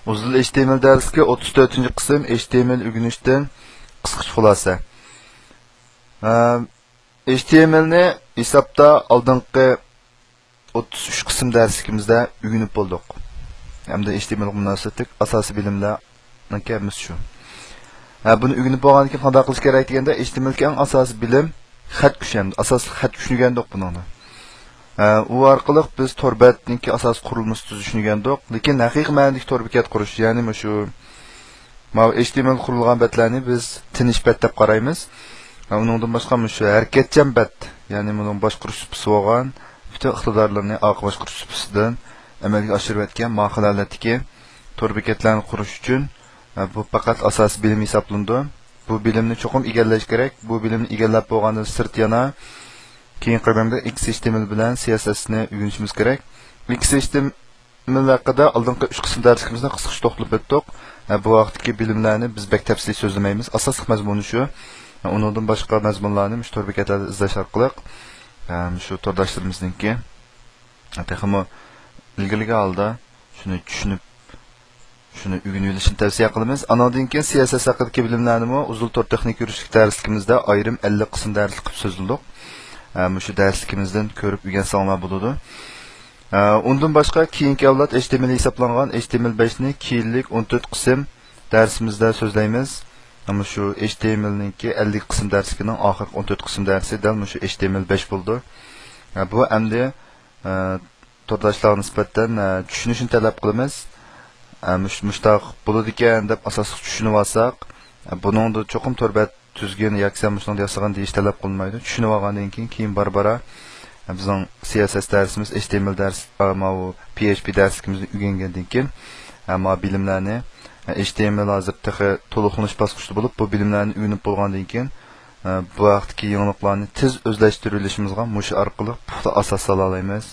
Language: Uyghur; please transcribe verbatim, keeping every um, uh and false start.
ئۇزۇل ئېچ تى ئېم ئېل دەرسلىكى، ئوتتۇز تۆتىنچى قىسىم، ئېچ تى ئېم ئېل ئۆگىنىشتىن قىسقىچە خۇلاسە. ئە، ئېچ تى ئېم ئېلنى ھېسابتا ئالدىنقى ئوتتۇز ئۈچ قىسىم دەرسلىكىمىزدە ئۆگىنىپ بولدۇق. ھەمدە ئېچ تى ئېم ئېلغا مۇناسىۋەتلىك ئاساسىي بىلىملەرنىڭكى ھەممىسى شۇ. ھە، بۇنى ئۆگىنىپ بولغاندىن كېيىن قانداق قىلىش كېرەك دېگەندە، ئېچ تى ئېم ئېلدىكى ئەڭ ئاساسىي بىلىم خەت كۈچى، ھەمدە ئاساسلىق خەت كۈچىنى ئۆگەندۇق بۇنىڭدا. ھە، ئۇ ئارقىلىق بىز تور بەتنىڭكى ئاساسىي قۇرۇلمىسى تۈزۈشنى ئۆگەندۇق، لېكىن ھەقىقىي مەنىدىكى تور بېكەت قۇرۇش، يەنى مۇشۇ ماۋۇ ئېچ تى ئېم ئېل قۇرۇلغان بەتلەرنى بىز تىنچ بەت دەپ قارايمىز. ھە، ئۇنىڭدىن باشقا مۇشۇ ھەرىكەتچان بەت، يەنى بۇنىڭ باشقۇرۇش سۇپىسى بولغان، پۈتۈن ئىقتىدارلىرىنى ئارقا باشقۇرۇش سۇپىسىدىن ئەمەلگە ئاشۇرۇۋەتكەن ماقۇل ھالەتتىكى تور بېكەتلەرنى قۇرۇش ئۈچۈن، ھە، بۇ پەقەت ئاساسىي بىلىم ھېسابلىنىدۇ. بۇ بىلىمنى چوقۇم ئىگىلەش كېرەك. بۇ بىلىمنى ئىگىلەپ بولغاندىن سىرت يەنە كېيىنكى قەدەمدە ئېكس ئېچ تى ئېم ئېل بىلەن سى ئېس ئېس نى ئۆگىنىشىمىز كېرەك. ئېكس ئېچ تى ئېم ئېل ھەققىدە ئالدىنقى ئۈچ قىسىم دەرسلىكىمىزدە قىسقىچە توختىلىپ ئۆتتۇق. ھە، بۇ ھەقتىكى بىلىملەرنى بىز بەك تەپسىلىي سۆزلىمەيمىز. ئاساسلىق مەزمۇنى شۇ. ھە، ئۇنىڭدىن باشقا مەزمۇنلارنى مۇشۇ تور بېكەتلەردە ئىزدەش ئارقىلىق، ھە، مۇشۇ تورداشلىرىمىزنىڭكى، ھە، تېخىمۇ ئىلگىرىلىگەن ھالدا شۇنى چۈشىنىپ، شۇنى ئۆگىنىۋېلىشنى تەۋسىيە قىلىمىز. ئانىڭدىن كېيىن سى ئېس ئېس ھەققىدىكى بىلىملەرنىمۇ ئۇزۇل تور تېخنىكا يۈرۈشلۈك دەرسلىكىمىزدە ئايرىم ئەللىك قىسىم دەرسلىك قىلىپ سۆزلىدۇق. ھە، مۇشۇ دەرسلىكىمىزدىن كۆرۈپ ئۆگەنسەڭلار بولىدۇ. ئە، ئۇندىن باشقا كېيىنكى ئەۋلاد ئېچ تى ئېم ئېل ھېسابلانغان ئېچ تى ئېم ئېل بەشنى كېيىنلىك ئون تۆت قىسىم دەرسىمىزدە سۆزلەيمىز. مۇشۇ ئېچ تى ئېم ئېلنىڭكى ئەللىك قىسىم دەرسلىكىنىڭ ئاخىرقى ئون تۆت قىسىم دەرسى دەل مۇشۇ ئېچ تى ئېم ئېل بەش بولىدۇ. ئە، بۇ ئەمدى، ئە، تورداشلارغا نىسبەتەن، ئە، چۈشىنىشنى تەلەپ قىلىمىز. ئە، مۇش-، مۇشتاق بولىدىكەن دەپ ئاساسلىق چۈشىنىۋالساق، ئە، بۇنىڭدا چوقۇم تور بەت تۈزگىن ياكى سەن مۇشۇنداق ياسىغىن دېيىش تەلەپ قىلىنمايدۇ. چۈشىنىۋالغاندىن كېيىن، كېيىن بارا-بارا بىزنىڭ سى ئېس ئېس دەرسىمىز، ئېچ تى ئېم ئېل دەرس، ماۋۇ پى ئېچ پى دەرسلىكىمىزنى ئۆگەنگەندىن كېيىن، ماۋۇ بىلىملەرنى، ئېچ تى ئېم ئېل ھازىر تېخى تولۇقلىنىش باسقۇچىدا بولۇپ، بۇ بىلىملەرنى ئۆگىنىپ بولغاندىن كېيىن، بۇ ھەقتىكى يېڭىلىقلارنى تېز ئۆزلەشتۈرۈۋېلىشىمىزغا مۇشۇ ئارقىلىق پۇختا ئاساس سالالايمىز.